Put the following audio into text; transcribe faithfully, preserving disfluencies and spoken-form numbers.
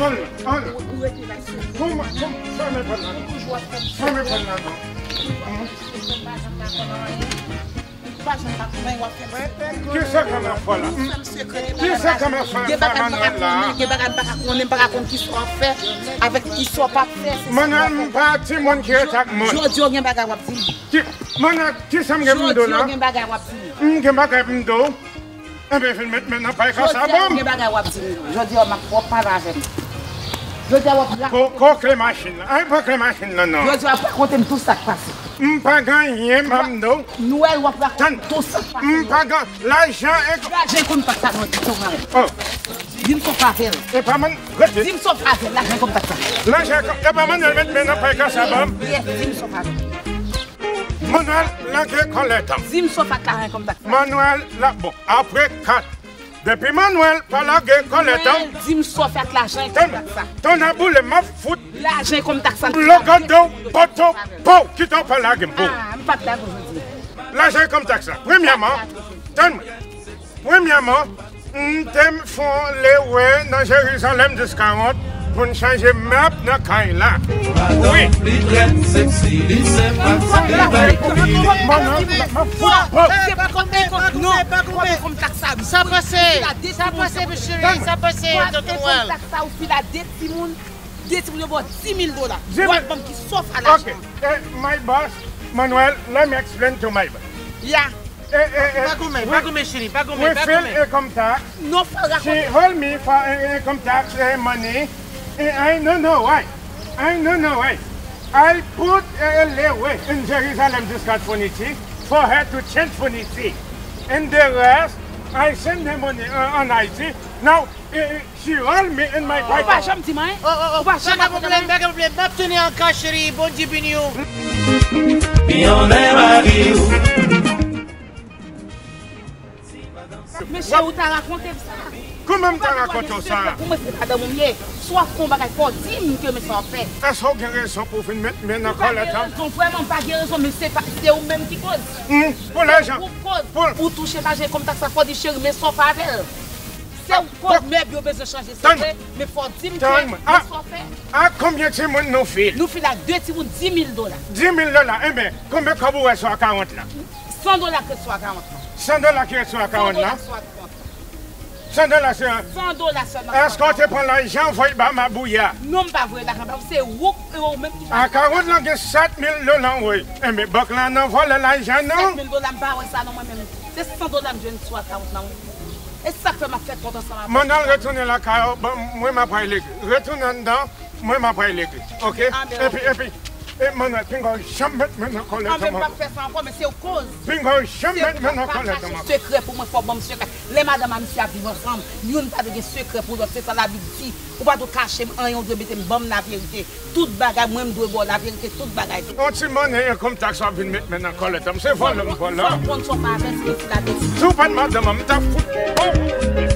Ann, ann. Ou rete la sou. Kòman, kòman, fèmen pòt la non. Ou toujou ap fè m. Fèmen pòt la non. Ou pa janm pa konn anyen. Ou pa janm pa konn anyen, w ap fè m. Kisa k ap fè la? Ou fè m sekrè de bagay. Kisa k ap fè la? Gen bagay m pa ka konnen, gen bagay m pa ka konnen, m pa ka konn kisa w ap fè, avèk kisa w p ap fè. Manuel, m pa timoun ki rete ak moun. Jodi a gen bagay w ap di m. Ki, Manuel, kisa m gen pou m di w la? Jodi a gen bagay w ap di m. M gen bagay pou m di w. Enben, vin met men nan pay kasa ban m. Jodi a gen bagay w ap di m. Jodi a, m ap, w ap pale avè m. Jodi a, w ap rakonte m. Ko, ko kle machin nan. Ay, pran kle machin nan, non. Jodi a, w ap rakonte m tout sa k pase. M pa gen anyen, m ap di w. Nwèl, w ap rakonte m tout sa k pase. M pa gen lajan e. Lajan e kontak sa nou di tou mwen. Oh. Di m sa w fè avè l. E pa mwen, rete. Di m sa w fè avè l, lajan e kontak sa. Lajan e, e pa mwen, met men nan pay kasa ban m. Yes, di m sa w fè avè l. Manuel lage kòlèt an. Di m sa w fè ak lajan e kontak sa. Manuel la, bon, apre kat. Depi Manuel pa lage kòlèt an. Manuel, di m sa w fè ak lajan e kontak sa. Tann, tann a boule, m ap fout. Lajan e kontak sa. Logando, poto, po, kite w pa lage m, po. Ah, m p ap lage w jodi. Lajan e kontak sa. Premyèman, tann mwen. Premyèman, m te fè yon lewe nan Jerizalèm dis karant pou n chanje mèb nan kay la. Wi. Li trè seksi, li senpatik, li bay kouri. Mwen, mwen, mwen, mwen, mwen, mwen, mwen. Se pa kontak, non, pa kontak sa. Sa pase, sa pase, mesye, sa pase, tonton Wal. Kontak sa ou file a de timoun, de timoun yo ba w di mil dola. Di mil. Ou al ban m ki sòf a lajan. Ok, eh, my boss, Manuel, let me explain to my boss. Yeah. Eh, eh, eh, pa goumen, pa goumen, cheri, pa goumen, pa goumen. We file income tax. Non, fè rakonte. She hold me for, eh, income tax, eh, money. Eh, I don't know why. I don't know why. I put, eh, lewe in Jerusalem discount furniture for her to change furniture. And the rest, I send the money, uh, on Haiti. Now, eh, eh, she hold me in my pocket. Ou pa janm di m anyen. Oh, oh, oh. Ou pa janm rakonte m anyen. Pa gen pwoblèm, pa gen pwoblèm. M ap tounen an kach, cheri. Bondye beni w. Biyonè mari w. Mesye, ou ta rakonte m sa. Kòman m ta rakonte w sa? Ou pa gen sekrè pou mwen, se madanm ou m ye. Si w ap fè yon bagay, fò w di m ke men sa w ap fè. Èske w gen rezon pou w vin met men nan kòlèt an? Ou pa gen rezon, vrèman, ou pa gen rezon, men se pa, se ou menm ki koz. Hmm, pou lajan. Ou koz. Pou, pou touche lajan kontak sa, fò w di cheri, men sa w fè avè l. Se ou koz mèb yo bezwen chanje, se vre, men fò w di m ke men sa w fè. A konbyen timoun nou file? Nou file ak de timoun di mil dola. Di mil dola, enben, konbyen kòb ou wè sou akawont la? San dola ki ret sou akawont lan. San dola ki ret sou akawont lan? San dola sou akawont lan. San dola se. San dola sèlman sou akawont lan. Èske w te pran lajan voye ba Mabouya? Non, m pa voye lajan ba ou, se ou, e ou menm ki fè. Akawont lan gen sèt mil dola, wi. Enben, bank lan nan vòlè lajan, non? Sèt mil dola, m pa wè sa, non, mwen menm. Se san dola m jwenn sou akawont lan, wi. E sa k fè m ap fè kont ansanm avè w. Mann al retounen lakay ou, ban mwen m ap al legliz. Retounen anndan, mwen m ap al legliz. Oke? Epi, epi, E Mann, pinga w janm met men nan kòlèt an ankò. Anben, m p ap fè sa ankò, men se w koz. Pinga w janm met men nan kòlèt an ankò. Se ou k pa kache sekrè pou mwen, fò w ban m sekrè. Lè madanm a misye ap viv ansanm, youn pa dwe gen sekrè pou lòt, se sa Labib di. Ou pa dwe kache m anyen, ou dwe mete m, ban m laverite. Tout bagay, mwen m dwe ba w laverite, tout bagay. Yon ti monnen enkonm taks w ap vin met men nan kòlèt an, se vòlè m vòlè. Fò w konn sa w pa avèse, se la de. Si w pa t madanm an, m t ap fout.